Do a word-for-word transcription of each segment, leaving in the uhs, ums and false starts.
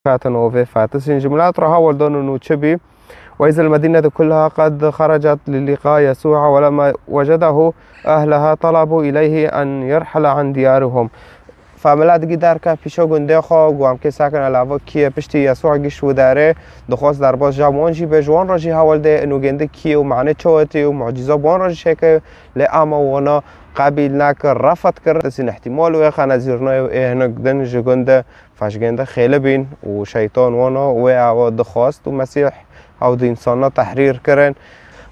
Katin û vê fatisîn ji milat re hawal don û çi bî. وإذا المدينة كلها قد خرجت للقاء يسوع، ولما وجده أهلها طلبوا إليه أن يرحل عن ديارهم. Fa milat gî derke pîşo gundê xwe, gu em kê sakin elavo kiye piştî Yesû giş û derê, dixwest derbas ja wan jî bê, ji wan re jî hewil dê inu gêndi kiye û mane çewetî û mucîza bi wan re jî şeke, lê ama wana qebîl nekir, refet kir. Tesîn ihtimal wê xenezîrnayê û ê hinek din ji gundê Fa ji gêndê xêli bîn û şeytan wana wê awa dixwast û Mesîh ew di însana tehrîr kirin.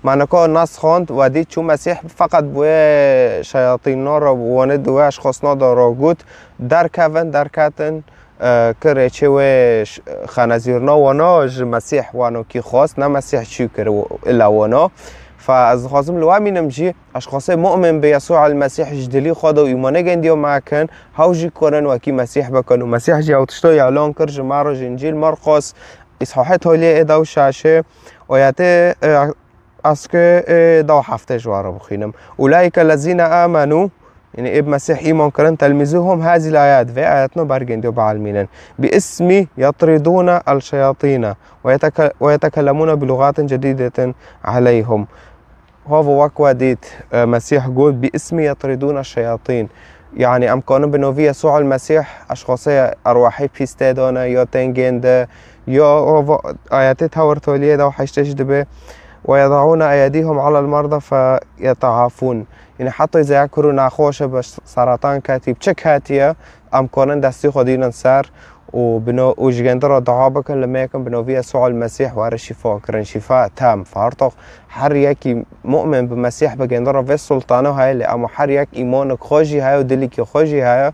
Maneko nas xwend we dî çû Mesîh feqet bi wê şeyatîna re û wanê di wê eşxasna de re got, derkevin, derketin, e, ki rêçê wê ş-, xenezîrna wana ji Mesîh wanokî xwast, ne Mesîh çû kir ila wana. Fa ez dixwazim li we mînim jî, Eşxasê mu'min bi Yesû el Mesîh ji dilî xwe de û îmanê gendiyo me kin, hew jî konin wekî Mesîh bikin û Mesîh jî ew tişto îlan kir ji me re ji Încîl Marqos, îshahê toliyê ê dew şaşê, oyetê, e, eskê, e, dew heftê ji we re bixwînim. Ulaîke lezîne amenû, yani ê bi Mesîh îman kirin, telmîzûhum hazîl ayet, vê ayetno bergendiyo bielmînin. Bi ismî yetrîdûne el şeyatîne ve yeteke-, ve yetekellemûne bi lugatin cedîdetin aleyhum. Hava wek we dît, e, Mesîh got, "Bi ismi yetrîdûne şeyatîn." Yani em kanin bi novî Yesû el Mesîh eşxasê erwahê pîs tê de ne, ya tên gênde, ya hava ayetê tewr toliyê de heştê jî dibe, "Ve yedaûne eyedîhum alel merda fe yetehafûn." Yani heta zêya kir û nexweş e, bi seratan ketî, bi çi ketiye, em kanin destî xwe dînin ser û bi no-, û ji gêndi re dua bikin, li me yekin bi novî Yesû el Mesîh were şîfa kirin, şîfa tam. Fartoq her yekî mu'min bi Mesîh bi gêndi re vê sultano heye, lê ama her yek îmanik xwe jî heye û dilîkî xwe jî heye.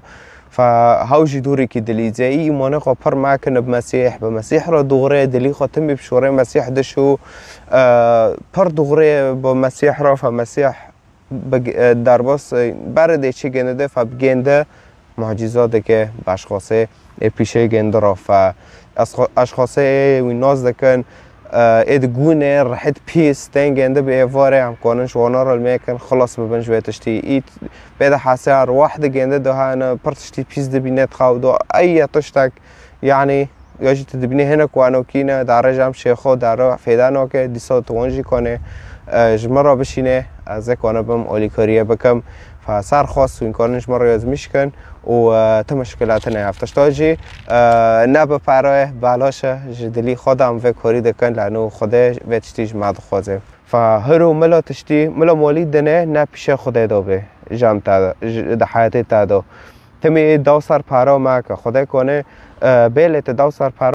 Fa hew jî dûrîkî dilî zê. Î îmanê xwe pir mekin bi Mesîh, bi Mesîh re dûxrê, dilî xwe timî bi şûrê Mesîh dişû, e, pir dûxrê bi Mesîh re, fa Mesîh bi, e, derbas, e, berê dê çi gênde de, fa bi gênde mucîza dike, bi eşxasê ê pîşê gêndi re, fa eşxo-, eşxasê ê wî nas dikin, e, ê di gûnê rihêt pîs, tên gêndi bi êvarê, em konin ji wana re li me kin, xilas bibin ji wê tiştî. Î pê de hesê arwah di gêndi de hene, pir tiştî pîs dibîne, dixew do, ey ya tiştek, yani, ya jî tu dibînî hinek wanokî ne, darê jam şêxo, daro fêda nake, dîsa tu wan jî konê, e, ji min re bişînê, ez ê kone bim, olîkariyê bikim. Fa ser xwest wîn karin ji min re yazmîş kin û, e, ti mişkilatine heftişta jî, e, ne bi pere, belaş e, ji dilî xwe de em vê korî dikin, lano Xwedê vê tiştî ji me dixwaze. Fa hiro mila tiştî, mila molî dine, ne pîşe Xwedê de be, jam te, ji, di heyatê te de. Timî daw ser para me ke Xwedê kone, e, bêlê te daw ser para